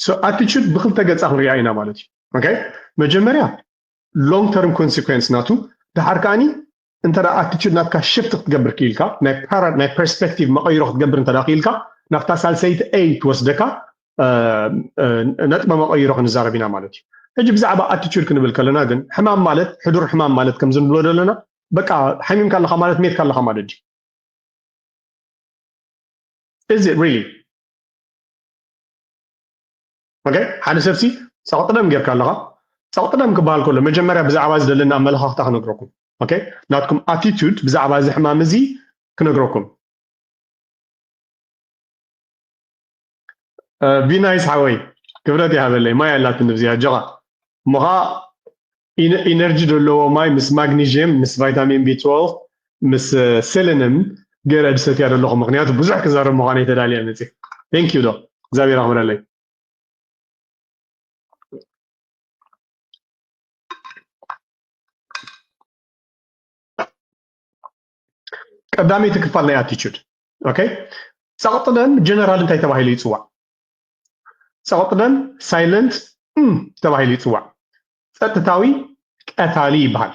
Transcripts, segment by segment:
So attitude ብክልተ ገጻ ክንሪኣ ኢና ማለት እዩ። Okay? መጀመርያ long term consequence ናቱ፣ ድሓር ከኣኒ እንተ ደኣ attitude ናትካ shift ክትገብር ክኢልካ፣ ናይ ፓራ-፣ ናይ perspective መቐይሮ ክትገብር እንተ ደኣ ክኢልካ፣ ናብታ ሳልሰይቲ A ትወስደካ፣ እ፣ እ፣ ነጥበ መቐይሮ ክንዛረብ ኢና ማለት እዩ። ሕጂ ብዛዕባ attitude ክንብል ከለና ግን፣ ሕማም ማለት፣ ሕዱር ሕማም ማለት ከምዚ ንብሎ ዘለና፣ በቃ ሓሚምካ ኣለኻ ማለት፣ ሜትካ ኣለኻ ማለት እዩ። Is it really? Okay? ሓደ ሰብሲ ጸቕጢ ደም ጌርካ ኣለኻ። ጸቕጢ ደም ክበሃል ከሎ፣ መጀመርያ ብዛዕባ እዚ ዘለኒ ኣመለኻኽታ ክነግረኩም። Okay? ናትኩም attitude ብዛዕባ እዚ ሕማም እዚ ክነግረኩም። እ፣ ቢናይስ ሓወይ፣ ክብረት ይሃበለይ። ማይ ኣላትኒ ብዚኣ፣ ኣጆኻ። እሞ ኸዓ ኢነ-፣ ኢነርጂ ዘለዎ ማይ ምስ ማግኒዥየም፣ ምስ ቫይታሚን ቢ ትወልቭ፣ ምስ፣ እ፣ ሴለንም ገይረ ዝሰትያ ዘለኹ፣ ምኽንያቱ ብዙሕ ክዛረብ ምዃነይ ተዳልየ መፅየ። Thank you ዶ፣ እግዚኣብሔር ኣኽብረለይ። ቀዳመይቲ ክፋል ናይ attitude። Okay? ጸቕጢ ደም ጀነራል እንታይ ተባሂሉ ይጽዋዕ? ጸቕጢ ደም ሳይለንት እም ተባሂሉ ይጽዋዕ። ጸጥታዊ ቀታሊ ይበሃል።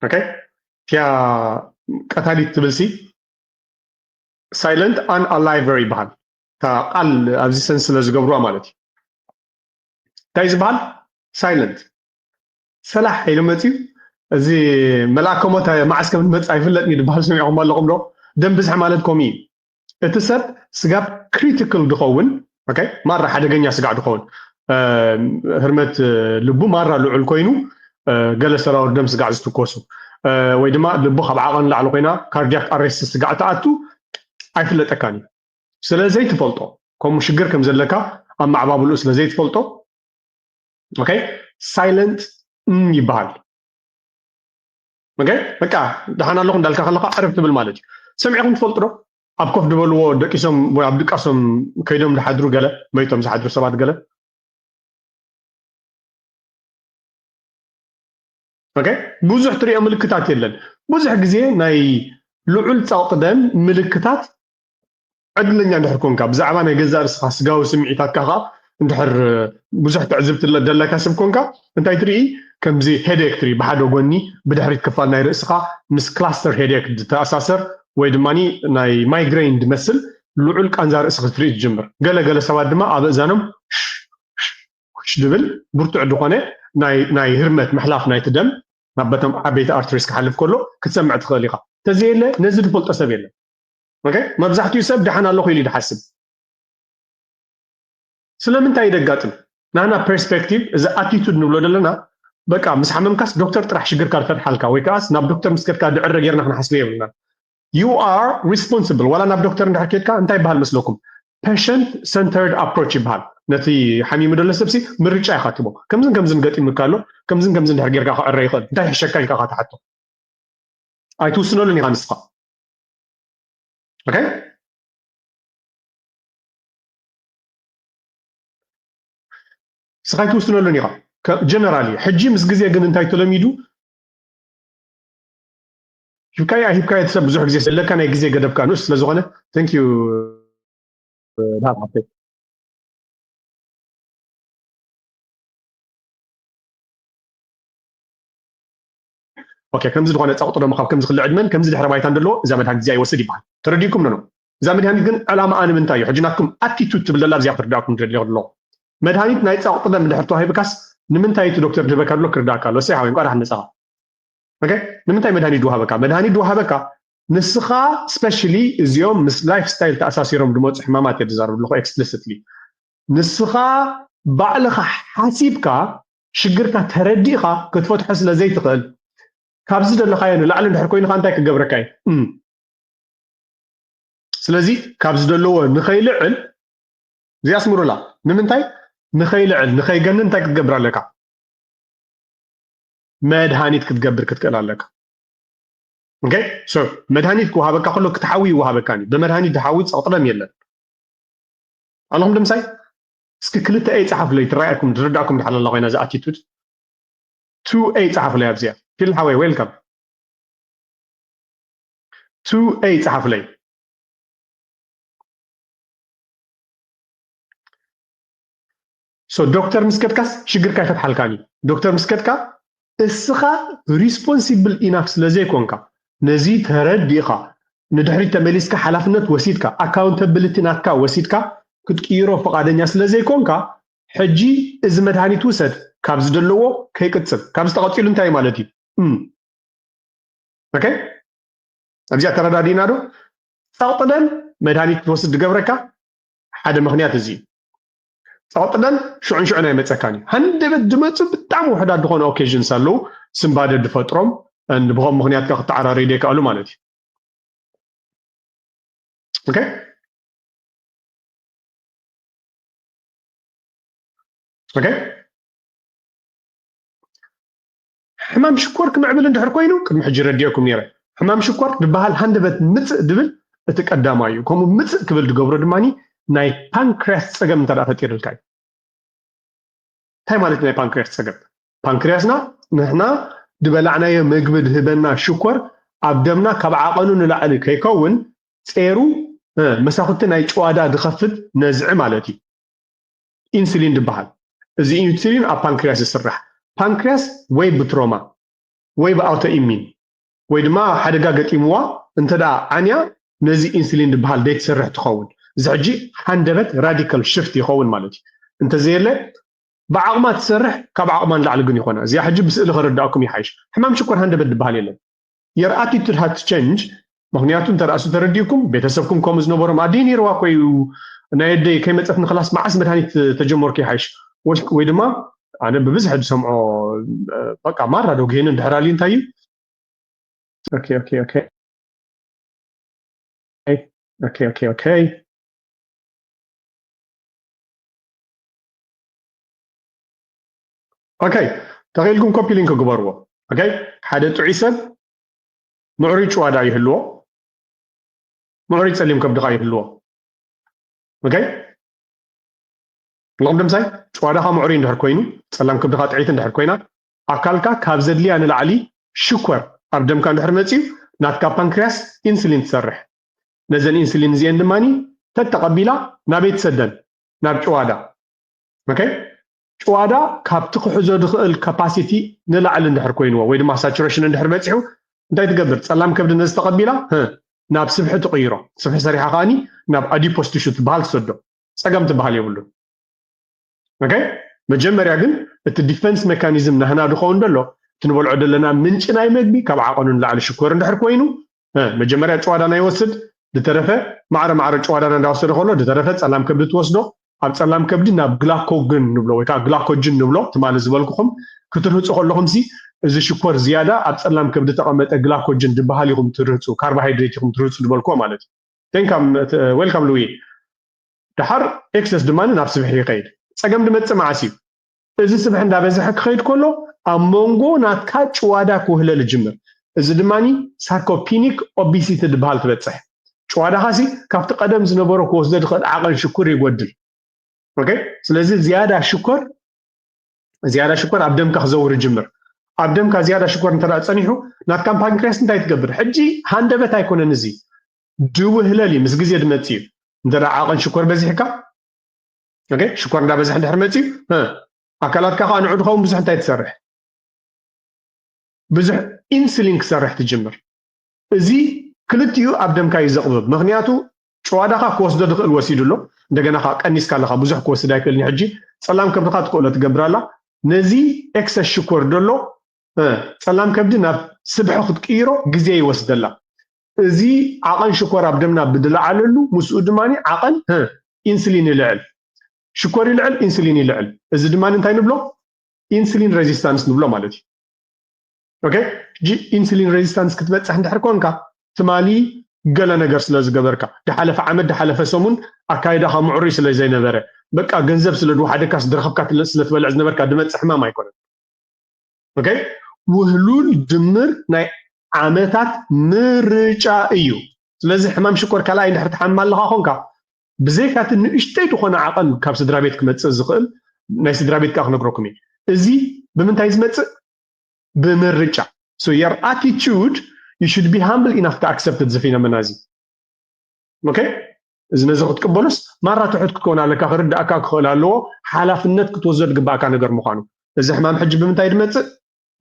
Okay? እቲኣ ቀታሊት ትብል ሲ ሳይለንት ኣን ኣላይቨር ይበሃል። እታ ቃል ኣብዚ ሰንስ ስለ ዝገብሩዋ ማለት እዩ። እንታይ ዝበሃል? ሳይለንት። ሰላሕ ኢሉ መፅዩ፣ እዚ መልኣከ ሞት መዓስ ከም ዝመፅእ ኣይፍለጥን እዩ ዝበሃል ሰሚዕኹም ኣለኹም ዶ? ደም ብዝሒ ማለት ከምኡ እዩ። እቲ ሰብ ስጋብ ክሪቲካል ድኸውን፣ okay? ማራ ሓደገኛ ስጋዕ ድኸውን፣ እ፣ ህርመት፣ እ፣ ልቡ ማራ ልዑል ኮይኑ፣ እ፣ ገለ ሰራውር ደም ስጋዕ ዝትኮሱ፣ እ፣ ወይ ድማ ልቡ ካብ ዓቐን ላዕሊ ኮይና ካርዲያክ ኣሬስት ስጋዕ ትኣቱ ኣይፍለጠካን እዩ። ስለ ዘይትፈልጦ፣ ከምኡ ሽግር ከም ዘለካ ኣመዓባብልኡ ስለ ዘይትፈልጦ፣ okay? ሳይለንት እም ይበሃል። Okay? በቃ ደሓን ኣለኹ እንዳልካ ከለኻ ዕርፍ ትብል ማለት እዩ። ሰሚዕኹም ትፈልጡ ዶ? ኣብ ኮፍ ዝበልዎ ደቂሶም ወይ ኣብ ድቃሶም ከይዶም ዝሓድሩ ገለ፣ መይቶም ዝሓድሩ ሰባት ገለ። Okay? ብዙሕ ትሪኦ ምልክታት የለን። ብዙሕ ግዜ ናይ ልዑል ጸቕጢ ደም ምልክታት ዕድለኛ እንድሕር ኮንካ፣ ብዛዕባ ናይ ገዛእ ርእስኻ ስጋዊ ስምዒታትካ ኸኣ እንድሕር ብዙሕ ትዕዝብቲ ለ-፣ ደለካ ሰብ ኮንካ፣ እንታይ ትርኢ? ከምዚ ሄዴክ ትርኢ፣ ብሓደ ጎኒ ብድሕሪት ክፋል ናይ ርእስኻ ምስ ክላስተር ሄዴክ ዝተኣሳሰር፣ ወይ ድማ ናይ ማይግሬን ዝመስል ልዑል ቃንዛ ርእሲ ክትርኢ ትጅምር። ገለ ገለ ሰባት ድማ ኣብ እዛኖም ሽሽ ድብል ብርቱዕ ዝኾነ ናይ፣ ናይ ህርመት ምሕላፍ ናይቲ ደም ናብ በቶም ዓበይቲ ኣርተሪስ ክሓልፍ ከሎ ክትሰምዕ ትኽእል ኢኻ። ተዘየለ ነዚ ዝፈልጦ ሰብ የለን። Okay? መብዛሕትኡ ሰብ ደሓን ኣለኹ ኢሉ እዩ ዝሓስብ። ስለምንታይ እዩ ደጋጥም? ናና ፐርስፔክቲቭ፣ እዚ ኣቲቱድ ንብሎ ዘለና፣ በቃ ምስ ሓመምካስ ዶክተር ጥራሕ ሽግርካ ዝፈትሓልካ፣ ወይ ከኣስ ናብ ዶክተር ምስ ከድካ ድዕረ ጌርና ክንሓስቦ የብልናን። You are responsible። ዋላ ናብ ዶክተር እንድሕር ከድካ እንታይ ይበሃል መስለኩም? Patient centered approach ይበሃል። ነቲ ሓሚሙ ዘሎ ሰብሲ ምርጫ ኢኻ ትቦ። ከምዝን ከምዝን ገጢሙካ ኣሎ፣ ከምዝን ከምዝን እንድሕር ጌርካ ክዕረ ይኽእል። እንታይ ይሕሸካ ኢልካ ኢኻ ትሓቶ። ኣይትውስነሉን ኢኻ ንስኻ። Okay? ንስኻ ኣይትውስነሉን ኢኻ። ከ-፣ ጀነራሊ፣ ሕጂ ምስ ግዜ ግን እንታይ ተለሚዱ? ሂብካዮ ኣይሂብካዮ እቲ ሰብ ብዙሕ ግዜ ዘለካ ናይ ግዜ ገደብካ ንኡስ ስለ ዝኾነ፣ thank you፣ ዳሃብ ሓፍተይ። ኦኬ፣ ከምዚ ዝኾነ ጸቕጢ ደሞ ካብ ከምዚ ክሊ ዕድመን ከምዚ ድሕረ ባይታን ዘለዎ እዛ መድሃኒት እዚኣ ይወስድ ይበሃል። ተረዲእኩም ዶ? እዛ መድሃኒት ግን ዕላማኣ ንምንታይ እዩ? ሕጂ ናትኩም ኣቲቱድ ትብል ዘላ እዚኣ ክትርዳእኩም ትደሊ ኣለኹ። መድሃኒት ናይ ጸቕጢ ደም እንድሕር ተዋሂብካስ ንምንታይ እቲ ዶክተር ዝህበካ ዘሎ ክርዳእካ ኣሎ። እሰይ ሓወይ፣ እንቋዕ ደሓን መጻኻ። ኦኬ፣ ንምንታይ መድሃኒት ዝወሃበካ? መድሃኒት ዝወሃበካ ንስኻ ስፔሻሊ እዚኦም ምስ ላይፍ ስታይል ተኣሳሲሮም ዝመፁ ሕማማት እየ ዝዛረብ ኣለኹ ኤክስፕሊሲትሊ። ንስኻ ባዕልኻ ሓሲብካ ሽግርካ ተረዲእኻ ክትፈትሖ ስለ ዘይትኽእል፣ ካብዚ ዘለኻዮ ንላዕሊ እንድሕር ኮይንካ እንታይ ክገብረካ እዩ? እም። ስለዚ ካብዚ ዘለዎ ንኸይልዕል፣ እዚኣ ኣስምሩላ። ንምንታይ? ንኸይልዕል፣ ንኸይገንን እንታይ ክትገብር ኣለካ? መድሃኒት ክትገብር ክትክእል ኣለካ። ኦኬ? ሶ መድሃኒት ክወሃበካ ከሎ ክትሓዊ ይወሃበካን እዩ። ብመድሃኒት ድሓዊ ጸቕጢ ደም የለን። ኣለኹም ድምሳይ? እስኪ ክልተ ኤ ጸሓፉለይ፣ ትረኣየኩም፣ ትርዳእኩም ድሓን ኣላ ኮይና እዛ ኣቲቱድ። ቱ ኤ ጸሓፉለይ ኣብዚኣ። ፊል ሓወይ፣ ዌልካም። ቱ ኤ ጸሓፉለይ። So ዶክተር ምስ ከድካስ ሽግርካ ኣይፈትሓልካን እዩ። ዶክተር ምስ ከድካ እስኻ responsible enough ስለ ዘይኮንካ፣ ነዚ ተረዲእኻ፣ ንድሕሪት ተመሊስካ ሓላፍነት ወሲድካ፣ ኣካውንታብሊቲ ናትካ ወሲድካ ክትቅይሮ ፍቓደኛ ስለ ዘይኮንካ፣ ሕጂ እዚ መድሃኒት ውሰድ፣ ካብዚ ዘለዎ ከይቅጽል። ካብዚ ተቐጺሉ እንታይ ማለት እዩ? እም። ኦኬ? ኣብዚኣ ተረዳዲእና ዶ? ጸቕጥደን መድሃኒት ክትወስድ ዝገብረካ ሓደ ምኽንያት እዚ እዩ። ጸቕጥደን ሽዑን ሽዑን ኣይመጸካን እዩ። ሃንደበት ዝመጹ ብጣዕሚ ውሕዳት ዝኾነ ኦኬዥንስ ኣለዉ፣ ስንባደ ዝፈጥሮም፣ and ብኸም ምኽንያት ከ ክተዓራረዩ ዘይከኣሉ ማለት እዩ። ኦኬ? ኦኬ? ሕማም ሽኮር ክምዕብል እንድሕር ኮይኑ፣ ቅድሚ ሕጂ ረዲኦኩም ነይረ። ሕማም ሽኮር ዝበሃል ሃንደበት ምጽእ ዝብል እቲ ቀዳማይ እዩ። ከምኡ ምጽእ ክብል ዝገብሮ ድማ ናይ ፓንክርያስ ጸገም እንተ ደኣ ፈጢርልካ እዩ። እንታይ ማለት ናይ ፓንክርያስ ጸገም? ፓንክርያስና ንሕና ዝበላዕናዮ ምግቢ ዝህበና ሽኮር ኣብ ደምና ካብ ዓቐኑ ንላዕሊ ከይከውን ጼሩ፣ እ፣ መሳኹቲ ናይ ጭዋዳ ዝኸፍት ነዝዒ ማለት እዩ። ኢንሱሊን ዝበሃል። እዚ ኢንሱሊን ኣብ ፓንክርያስ ይስራሕ። ፓንክርያስ ወይ ብትሮማ ወይ ብኣውቶ ኢሚን ወይ ድማ ሓደጋ ገጢምዋ እንተ ደኣ ዓንያ ነዚ ኢንሱሊን ዝበሃል ዘይትሰርሕ ትኸውን። እዚ ሕጂ ሃንደበት ራዲካል ሽፍት ይኸውን ማለት እዩ። እንተዘየለ ብዓቕማ ትሰርሕ፣ ካብ ዓቕማ ንላዕሊ ግን ይኾና። እዚኣ ሕጂ ብስእሊ ከረዳእኩም ይሓይሽ። ሕማም ሽኮር ሃንደበት ዝበሃል የለን። Your attitude has to change። ምኽንያቱ እንተ ደኣ እሱ ተረዲእኩም፣ ቤተሰብኩም ከምኡ ዝነበሮም ኣደይ ነይርዋ እኮ እዩ፣ ናይ ኣደይ ከይመጸት ንክላስ መዓስ መድሃኒት ተጀመርኩ ይሓይሽ። ወይ፣ ወይ ድማ ኣነ ብብዝሒ ዝሰምዖ፣ በቃ ማራ ዶ ግሄን እንድሕር ኣልዩ እንታይ እዩ? ኦኬ፣ ኦኬ፣ ኦኬ። ኦኬ፣ ኦኬ፣ ኦኬ። ኦኬ፣ ተኽኢልኩም ኮፒ ሊንክ ግበርዎ። ኦኬ፣ ሓደ ጥዑይ ሰብ ምዕሩይ ጭዋዳ ይህልዎ፣ ምዕሩይ ጸሊም ከብዲ ኸኣ ይህልዎ። ኦኬ፣ ንቕድም ሳይ ጭዋዳኻ ምዕሩይ እንድሕር ኮይኑ፣ ጸላም ከብድኻ ጥዕይቲ እንድሕር ኮይና፣ ኣካልካ ካብ ዘድልያ ንላዕሊ ሽኮር ኣብ ደምካ እንድሕር መጽዩ፣ ናትካ ፓንክርያስ ኢንሱሊን ትሰርሕ። ነዘን ኢንሱሊን እዚኤን ድማ ተተቐቢላ ናበይ ትሰደን? ናብ ጭዋዳ። ኦኬ? ጭዋዳ ካብቲ ክሕዞ ዝኽእል ካፓሲቲ ንላዕሊ እንድሕር ኮይንዎ ወይ ድማ ሳቹሬሽን እንድሕር በጺሑ እንታይ ትገብር? ጸላም ከብዲ ነዚ ተቐቢላ፣ ህ፣ ናብ ስብሒ ትቕይሮ። ስብሒ ሰሪሓ ከኣኒ ናብ ኣዲፖስ ቲሹ ትበሃል ትሰዶ። ጸገም ትበሃል የብሉን። ኦኬ? መጀመርያ ግን እቲ ዲፈንስ ሜካኒዝም ናህና ዝኸውን ዘሎ፣ እቲ ንበልዖ ዘለና ምንጪ ናይ መግቢ ካብ ዓቐኑ ንላዕሊ ሽኮር እንድሕር ኮይኑ፣ እ፣ መጀመርያ ጭዋዳና ይወስድ፣ ዝተረፈ ማዕረ ማዕረ ጭዋዳና እንዳወሰደ ከሎ፣ ዝተረፈ ጸላም ከብዲ ትወስዶ፣ ኣብ ጸላም ከብዲ ናብ ግላኮግን ንብሎ ወይ ከዓ ግላኮጅን ንብሎ፣ ትማሊ ዝበልኩኹም፣ ክትርህጹ ከለኹም ሲ፣ እዚ ሽኮር ዝያዳ ኣብ ጸላም ከብዲ ተቐመጠ ግላኮጅን ዝበሃል ኢኹም ትርህጹ፣ ካርቦሃይድሬት ኢኹም ትርህጹ ዝበልኩዎ ማለት እዩ። Thank you, ዌልካም ሉዊ። ደሓር ኤክሰስ ድማ ናብ ስብሒ ይኸይድ። ጸገም ድመጽእ መዓስ እዩ? እዚ ስብሒ እንዳበዝሐ ክኸይድ ከሎ ኣብ መንጎ ናትካ ጭዋዳ ክውህለል ይጅምር። እዚ ድማ ሳርኮፒኒክ ኦቢሲቲ ዝበሃል ትበጽሕ። ጭዋዳኻሲ ካብቲ ቀደም ዝነበሮ ክወስዶ ዝኽእል ዓቐን ሽኩር ይጎድል። ኦኬ? ስለዚ ዝያዳ ሽኮር፣ ዝያዳ ሽኮር ኣብ ደምካ ክዘውር ይጅምር። ኣብ ደምካ ዝያዳ ሽኮር እንተ ደኣ ጸኒሑ፣ ናትካ ፓንክርያስ እንታይ ትገብር? ሕጂ ሃንደበት ኣይኮነን እዚ። ድውህለል እዩ፣ ምስ ግዜ ድመጽእ እዩ። እንተ ደኣ ዓቐን ሽኮር በዚሕካ፣ ኦኬ፣ ሽኮር እንዳበዝሐ እንድሕር መጽዩ፣ እ፣ ኣካላትካ ከኣ ንዑ ድኸውን ብዙሕ እንታይ ትሰርሕ? ብዙሕ ኢንሱሊን ክሰርሕ ትጅምር። እዚ ክልቲኡ ኣብ ደምካ እዩ ዘቕብብ። ምኽንያቱ ጭዋዳኻ ክወስዶ ዝኽእል ወሲዱ ኣሎ። እንደገና ከኣ ቀኒስካ ኣለኻ፣ ብዙሕ ክወስድ ኣይክእልን እዩ። ሕጂ ጸላም ከብድኻ ትክእሎ ትገብር ኣላ። ነዚ ኤክሰስ ሽኮር ደሎ፣ እ፣ ጸላም ከብዲ ናብ ስብሒ ክትቅይሮ ግዜ ይወስደላ። እዚ ዓቐን ሽኮር ኣብ ደምና ብድለዓለሉ፣ ምስኡ ድማ ዓቐን፣ እ፣ ኢንሱሊን ይልዕል። ሽኮር ይልዕል፣ ኢንሱሊን ይልዕል። እዚ ድማ እንታይ ንብሎ? ኢንሱሊን ሬዚስታንስ ንብሎ ማለት እዩ። ኦኬ? ሕጂ ኢንሱሊን ሬዚስታንስ ክትበጽሕ እንድሕር ኮንካ፣ ትማሊ ገለ ነገር ስለ ዝገበርካ፣ ድሓለፈ ዓመት፣ ድሓለፈ ሰሙን ኣካይዳኻ ምዕሩይ ስለ ዘይነበረ፣ በቃ ገንዘብ ስለ ዝወሓደካ፣ ዝረኸብካ ትለ-፣ ስለ ትበልዕ ዝነበርካ ድመጽእ ሕማም ኣይኮነን። ኦኬ? ውህሉል ድምር ናይ ዓመታት ምርጫ እዩ። ስለዚ ሕማም ሽኮር ካልኣይ እንድሕር ትሓምም ኣለኻ ኾንካ፣ ብዘይካ እቲ ንእሽተይ ዝኾነ ዓቐን ካብ ስድራ ቤት ክመጽእ ዝኽእል፣ ናይ ስድራ ቤት ከኣ ክነግረኩም እየ። እዚ ብምንታይ ዝመጽእ? ብምርጫ። So your attitude, you should be humble enough to accept the ፊኖመና እዚ። ኦኬ? እዚ ነዚ ክትቅበሎስ ማራ ትሑት ክትከውን ኣለካ፣ ክርዳእካ ክኽእል ኣለዎ። ሓላፍነት ክትወስዶ ዝግባእካ ነገር ምዃኑ። እዚ ሕማም ሕጂ ብምንታይ ድመጽእ?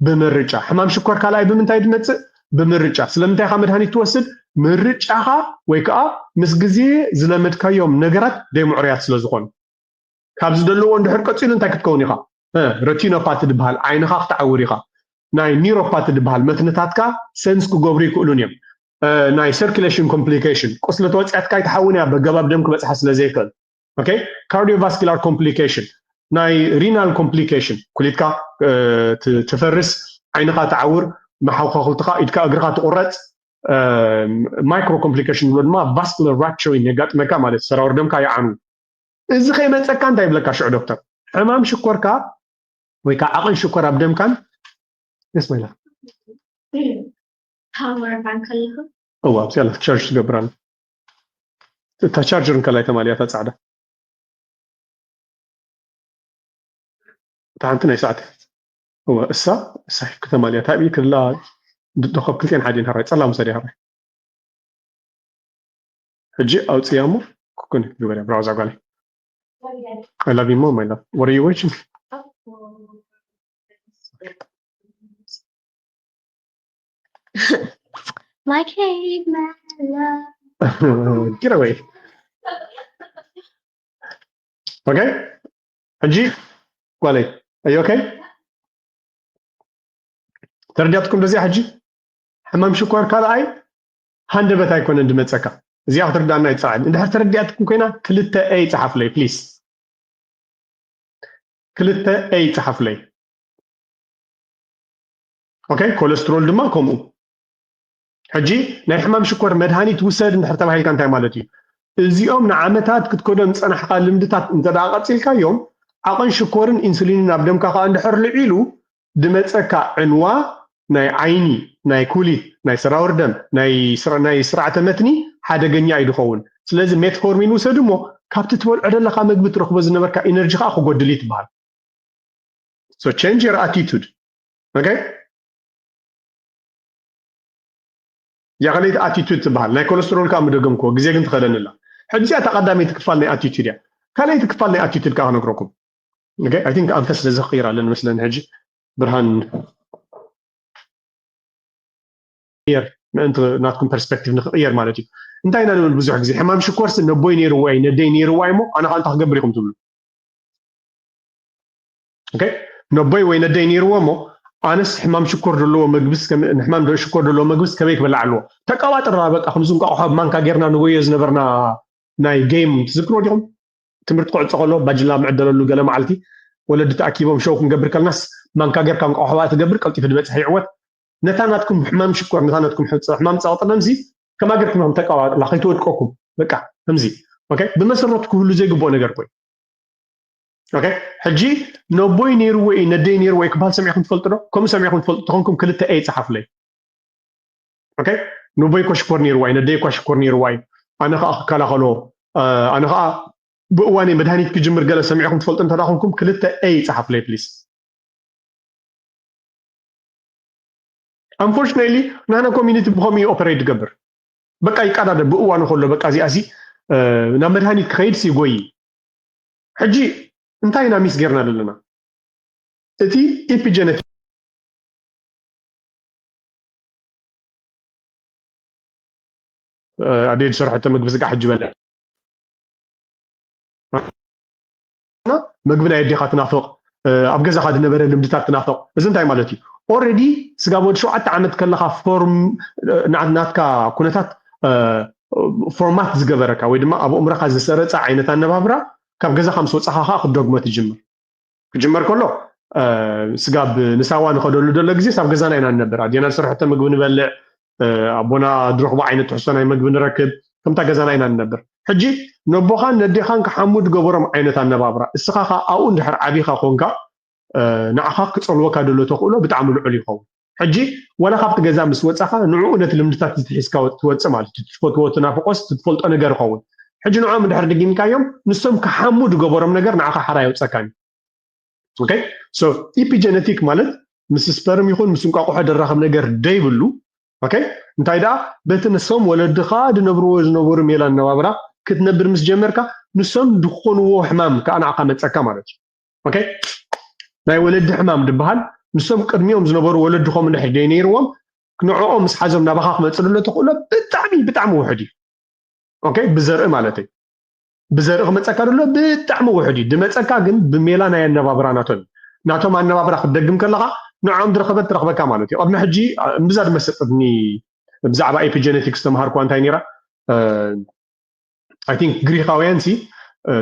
ብምርጫ። ሕማም ሽኮር ካልኣይ ብምንታይ ድመጽእ? ብምርጫ። ስለምንታይ ኢኻ መድሃኒት ትወስድ? ምርጫኻ ወይ ከዓ ምስ ግዜ ዝለመድካዮም ነገራት ደይ ምዕሩያት ስለ ዝኾኑ። ካብ ዝደለዎ እንድሕር ቀጺሉ እንታይ ክትከውን ኢኻ? እ፣ ረቲኖፓቲ ዝበሃል ዓይንኻ ክትዓውር ኢኻ። ናይ ኒሮፓቲ ዝበሃል መትንታትካ ሰንስ ክገብሩ ይክእሉን እዮም። እ፣ ናይ ሰርኩሌሽን ኮምፕሊኬሽን፣ ቁስሊ ተወፂኣትካ ኣይትሓውን እያ፣ በገባብ ደም ክበፅሓ ስለ ዘይክእል። ኦኬ፣ ካርዲዮቫስኩላር ኮምፕሊኬሽን፣ ናይ ሪናል ኮምፕሊኬሽን፣ ኩሊትካ እ፣ ት- ትፈርስ፣ ዓይንኻ ትዓውር፣ መሓውኻኽልትኻ፣ ኢድካ እግርኻ ትቁረፅ። ማይክሮ ኮምፕሊኬሽን ንብሎ ድማ ቫስኩላር ራፕቸሪንግ የጋጥመካ ማለት እዩ። ሰራውር ደምካ ይዓኑ። እዚ ከይመፀካ እንታይ ይብለካ ሽዑ ዶክተር? ሕማም ሽኮርካ ወይ ከዓ ዓቐን ሽኮር ኣብ ደምካን የስ ማይላ ታወር ባንክ ኣለኹ። እዋ ኣብዚኣ ቻርጅ ትገብር ኣላ። እታ ቻርጀር እንከላይ ተማልያ እታ ፃዕዳ፣ እታ ሓንቲ ናይ ሰዓት እያ። እዋ እሳ እሳ ሂብኪ ተማልያ። ታብይ ክላ ድኾብ ክልቴን ሓዴን ሃራይ ፀላም ውሰድ ሃራይ። ሕጂ ኣውፅያ እሞ ክኮን ግበርያ ብራውዛ ጓለይ። I love you more, my love. What are you watching? My cave, my love. Get away. Okay? ሕጂ ጓለይ፣ are you okay? ተረዲኣትኩም ዶ እዚኣ ሕጂ? ሕማም ሽኮር ካልኣይ ሃንደበት ኣይኮነን ድመፀካ። እዚኣ ክትርዳእና ይፀዓል። እንድሕር ተረዲኣትኩም ኮይና ክልተ ኤ ይፀሓፍለይ ፕሊስ። ክልተ ኤ ይፀሓፍለይ። ኦኬ፣ ኮለስትሮል ድማ ከምኡ። ሕጂ ናይ ሕማም ሽኮር መድሃኒት ውሰድ እንድሕር ተባሂልካ እንታይ ማለት እዩ? እዚኦም ንዓመታት ክትከዶም ዝፀናሕካ ልምድታት እንተ ደኣ ቀፂልካዮም ዓቐን ሽኮርን ኢንሱሊንን ኣብ ደምካ ከዓ እንድሕር ልዒሉ ድመፀካ ዕንዋ ናይ ዓይኒ፣ ናይ ኩሊት፣ ናይ ሰራውር ደም፣ ናይ ስራ- ናይ ስርዓተ መትኒ ሓደገኛ እዩ ድኸውን። ስለዚ ሜትፎርሚን ውሰድ እሞ ካብቲ ትበልዖ ደለካ መግቢ ትረኽቦ ዝነበርካ ኢነርጂ ከዓ ክጎድል እዩ ትበሃል። So change your attitude. Okay? እዚኣ ካልኣይቲ ኣቲቱድ ትበሃል። ናይ ኮለስትሮል ከዓ ምደገምክዎ፣ ግዜ ግን ትኸደኒ ኣላ። ሕጂ እዚኣ እታ ቀዳመይቲ ክፋል ናይ ኣቲቱድ እያ። ካልኣይቲ ክፋል ናይ ኣቲቱድ ከዓ ክነግረኩም። Okay? I think ኣንፈት ስለ ዘኽይር ኣለኒ መስለኒ ሕጂ ብርሃን ምእንቲ ናትኩም ፐርስፔክቲቭ ንክቕየር ማለት እዩ። እንታይ ኢና ንብል ብዙሕ ግዜ ሕማም ሽኮርሲ ነቦይ ነይርዎ እዩ ነደይ ነይርዋ እሞ ኣነ ከዓ እንታይ ክገብር ኢኹም ትብሉ። ኦኬ፣ ነቦይ ወይ ነደይ ነይርዎ እሞ ኣነስ ሕማም ሽኮር ዘለዎ መግብስ ከም- ንሕማም ደ- ሽኮር ዘለዎ መግብስ ከመይ ክበልዕ ኣለዎ? ተቀባጥራ በቃ ከምዚ እንቋቑሖ ኣብ ማንካ ጌርና ንጎዮ ዝነበርና ናይ ጌም ትዝክርዎ ዲኹም? ትምህርቲ ክዕጾ ከሎ ባጅላ ምዕደለሉ ገለ መዓልቲ ወለዲ ተኣኪቦም ሸው ክንገብር ከልናስ ማንካ ጌርካ እንቋቑሖ ትገብር ቀልጢፉ ዝበጽሕ ይዕወት። ነታ ናትኩም ሕማም ሽኮር ነታ ናትኩም ሕጽ- ሕማም ጸቕጢ ደምሲ ከማገርኩም ተቀባጥላ ከይትወድቀኩም በቃ ከምዚ። ኦኬ፣ ብመሰረቱ ክህሉ ዘይግብኦ ነገር ኮይኑ። ኦኬ፣ ሕጂ ነቦይ ነይርዎ እዩ ነደይ ነይርዎ እዩ ክበሃል ሰሚዕኩም ትፈልጡ ዶ? ከምኡ ሰሚዕኩም ትፈልጡ ተኾንኩም ክልተ ኤ ይጽሓፍለይ። ኦኬ፣ ነቦይ እኮ ሽኮር ነይርዋ እዩ ነደይ እኳ ሽኮር ነይርዋ እዩ ኣነ ከዓ ክከላኸሎ እ፣ ኣነ ከዓ ብእዋነይ መድሃኒት ክጅምር ገለ ሰሚዕኩም ትፈልጡ እንተዳ ኮንኩም ክልተ ኤ ይጽሓፍለይ ፕሊስ። Unfortunately ናና ኮሚኒቲ ብኸምኡ ኦፐሬት ዝገብር በቃ ይቀዳደ ብእዋኑ ከሎ በቃ እዚኣ ሲ ናብ መድሃኒት ክኸይድ ሲ ጎይ ሕጂ እንታይ ኢና ሚስ ጌርና ዘለና እቲ ኢፒጀነቲክ ኣደ ዝሰርሐቶ ምግቢ ስጋ ሕጂ በለ ምግቢ ናይ ኣዴኻ ትናፍቕ ኣብ ገዛኻ ዝነበረ ልምድታት ትናፍቕ እዚ እንታይ ማለት እዩ ኦረዲ ስጋብ ወዲ ሸውዓተ ዓመት ከለኻ ፎርም ናትካ ኩነታት ፎርማት ዝገበረካ ወይ ድማ ኣብ ኣእምሮኻ ዝሰረፀ ዓይነት ኣነባብራ ካብ ገዛኻ ምስ ወፃኻ ከዓ ክትደግሞ ትጅምር ክጅመር ከሎ ስጋብ ንሳዋ ንኸደሉ ዘሎ ግዜ ሳብ ገዛና ኢና ንነብር ኣዴና ዝሰርሐቶ ምግቢ ንበልዕ ኣቦና ዝረኽቦ ዓይነት ትሕዝቶ ናይ ምግቢ ንረክብ ከምታ ገዛና ኢና ንነብር ሕጂ ነቦኻን ነዴኻን ክሓሙ ዝገበሮም ዓይነት ኣነባብራ እስኻ ኸ ኣብኡ እንድሕር ዓቢኻ ኮንካ ንዓኻ ክፀልወካ ደሎ ተኽእሎ ብጣዕሚ ልዑል ይኸውን ሕጂ ዋላ ካብቲ ገዛ ምስ ወፃኻ ንዕኡ ነቲ ልምድታት ዝትሒዝካ ትወፅእ ማለት እዩ ትፈትዎ ትናፍቆስ ትፈልጦ ነገር ይኸውን ሕጂ ንዕኦም እንድሕር ድጊምካዮም ንሶም ክሓሙ ዝገበሮም ነገር ንዓኻ ሓራ የውፀካን እዩ okay so epigenetic ማለት ምስ ስፐርም ይኹን ምስ እንቋቑሖ ደራኸብ ነገር ደይብሉ okay እንታይ ደኣ በቲ ንሶም ወለድኻ ድነብርዎ ዝነበሩ ሜላ ኣነባብራ ክትነብር ምስ ጀመርካ ንሶም ዝኾንዎ ሕማም ከዓ ንዓኻ መፀካ ማለት እዩ። ኦኬ፣ ናይ ወለዲ ሕማም ዝበሃል ንሶም ቅድሚኦም ዝነበሩ ወለድኹም እንድሕር ደይነይርዎም ንዕኦም ምስ ሓዞም ናባኻ ክመፅእ ዘሎ ተኽእሎ ብጣዕሚ ብጣዕሚ ውሑድ እዩ። ኦኬ፣ ብዘርኢ ማለት እዩ። ብዘርኢ ክመፀካ ዘሎ ብጣዕሚ ውሑድ እዩ። ድመፀካ ግን ብሜላ ናይ ኣነባብራ ናቶም እዩ። ናቶም ኣነባብራ ክትደግም ከለኻ ንዕኦም ዝረኸበት ትረኽበካ ማለት እዩ። ቅድሚ ሕጂ እምብዛ ድመሰጠትኒ ብዛዕባ ኤፒጀነቲክስ ተምሃርኳ እንታይ ነይራ I think ግሪኻውያን ሲ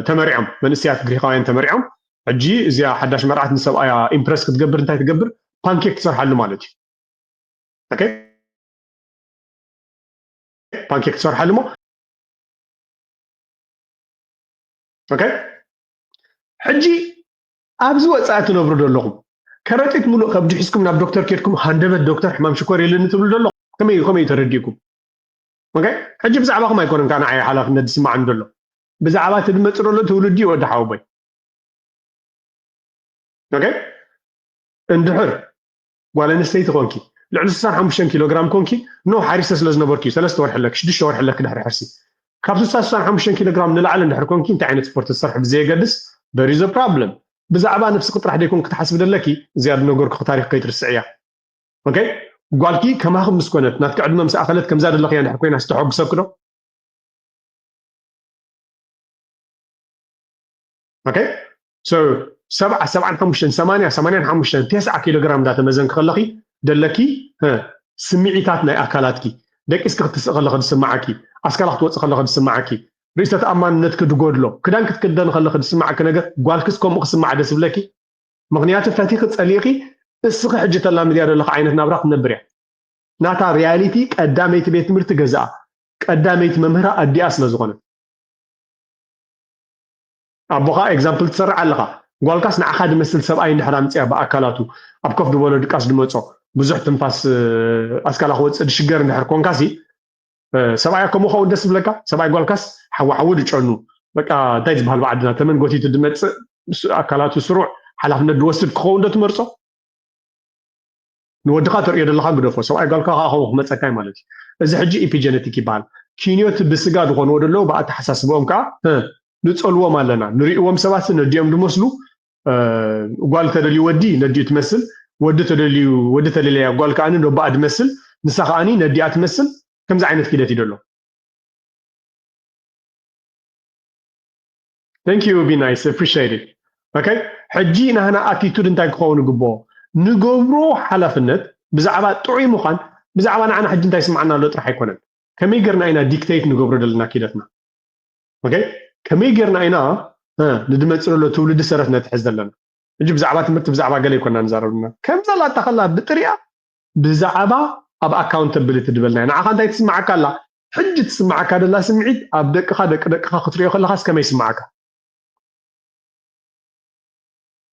ተመሪዖም መንእሰያት ግሪኻውያን ተመሪዖም። ሕጂ እዚኣ ሓዳሽ መርዓት ንሰብኣያ ኢምፕረስ ክትገብር እንታይ ትገብር? ፓንኬክ ትሰርሓሉ ማለት እዩ። ኦኬ፣ ፓንኬክ ትሰርሓሉ ሞ ኦኬ። ሕጂ ኣብዚ ወፃኢ ትነብሩ ዘለኹም ከረጢት ሙሉእ ከብዲ ሒዝኩም ናብ ዶክተር ኬድኩም ሃንደበት ዶክተር ሕማም ሽኮር የለኒ ትብሉ ዘለኹም ከመይ ከመይ ተረዲእኩም? ኦኬ፣ ሕጂ ብዛዕባኹም ኣይኮነን ከዓ ንዓይ ሓላፍነት ዝስማዓኒ ዘሎ፣ ብዛዕባ እቲ ድመፅእ ዘሎ ትውልዲ እዩ ወዲ ሓወቦይ። ኦኬ፣ እንድሕር ጓል ኣንስተይቲ ኮንኪ ልዕሊ ስሳን ሓሙሽተን ኪሎ ግራም ኮንኪ ኖ ሓሪሰ ስለ ዝነበርኪ ሰለስተ ወርሒ ኣለኪ ሽዱሽተ ወርሒ ኣለኪ ድሕሪ ሕርሲ ካብ ስሳ ስሳን ሓሙሽተን ኪሎ ግራም ንላዕሊ እንድሕር ኮንኪ እንታይ ዓይነት ስፖርት ትሰርሒ ብዘየገድስ there is a problem። ብዛዕባ ነብስኪ ጥራሕ ደይኮን ክትሓስቢ ደለኪ እዚኣ ዝነገርኩኪ ታሪኽ ከይትርስዕያ። ኦኬ፣ ጓልኪ ከማኺ ምስ ኮነት ናትኪ ዕድመ ምስ ኣኸለት ከምዛ ደለኽያ እንድሕር ኮይና ዝተሐጉሰኪ ዶ? ኦኬ፣ so ሰብዓ ሰብዓን ሓሙሽተን ሰማንያ ሰማንያን ሓሙሽተን ተስዓ ኪሎ ግራም እንዳተመዘንኪ ከለኺ ደለኪ ስምዒታት ናይ ኣካላትኪ ደቂስኪ ክትስእ ከለኺ ዝስማዓኪ ኣስካላ ክትወፅእ ከለኺ ዝስማዓኪ ርእሰ ተኣማንነትኪ ዝጎድሎ ክዳን ክትክደን ከለኺ ዝስማዓኪ ነገር ጓልክስ ከምኡ ክስማዓ ደስ ይብለኪ? ምኽንያቱ ፈቲኺ ጸሊእኺ እስኺ ሕጂ ተላምድያ ዘለኺ ዓይነት ናብራ ክትነብር እያ። ናታ ሪያሊቲ ቀዳመይቲ ቤት ትምህርቲ ገዛኣ፣ ቀዳመይቲ መምህራ ኣዲኣ ስለ ዝኾነት። ኣቦኻ ኤግዛምፕል ትሰርዕ ኣለኻ። ጓልካስ ንዓኻ ድመስል ሰብኣይ እንድሕር ኣምፅያ ብኣካላቱ ኣብ ኮፍ ዝበሎ ድቃስ ድመፆ ብዙሕ ትንፋስ ኣስካላ ክወፅእ ድሽገር እንድሕር ኮንካሲ ሰብኣያ ከምኡ ከውን ደስ ዝብለካ ሰብኣይ ጓልካስ ሓዊ ሓዊ ድጨኑ በቃ እንታይ ዝበሃል ብዓድና ተመን ጎቲቱ ድመፅእ ኣካላቱ ስሩዕ ሓላፍነት ድወስድ ክኸውን ዶ ትመርፆ? ንወድኻ ተርእዮ ዘለኻ ግደፎ ሰብኣይ ጓልካ ከዓ ከምኡ ክመፀካ እዩ ማለት እዩ። እዚ ሕጂ ኢፒጀነቲክ ይበሃል። ኪንዮት ብስጋ ዝኾንዎ ደለዉ ብኣተሓሳስበኦም ከዓ ንፀልዎም ኣለና ንሪእዎም ሰባት ነዲኦም ድመስሉ ጓል ተደልዩ ወዲ ነዲኡ ትመስል ወዲ ተደልዩ ወዲ ተደልያ ጓል ከዓ ነቦኣ ድመስል ንሳ ከዓ ነዲኣ ትመስል ከምዚ ዓይነት ኪደት እዩ ደሎ። Thank you be nice appreciate it okay ሕጂ ናህና ኣቲቱድ እንታይ ክኸውን ይግብኦ ንገብሮ ሓላፍነት ብዛዕባ ጥዑይ ምዃን ብዛዕባ ንዓና ሕጂ እንታይ ስምዓና ኣሎ ጥራሕ ኣይኮነን ከመይ ገርና ኢና ዲክቴት ንገብሮ ዘለና ኪደትና okay ከመይ ገርና ኢና ንድመፅእ ዘሎ ትውልዲ ሰረት ነትሕዝ ዘለና ሕጂ ብዛዕባ ትምህርቲ ብዛዕባ ገለ ይኮና ንዛረብና ከምዛ ላታ ከላ ብጥሪያ ብዛዕባ ኣብ ኣካውንተብሊቲ ድበልና ንዓኻ እንታይ ትስምዓካ ኣላ ሕጂ ትስምዓካ ደላ ስምዒት ኣብ ደቅኻ ደቂ ደቅኻ ክትሪኦ ከለኻስ ከመይ ይስምዓካ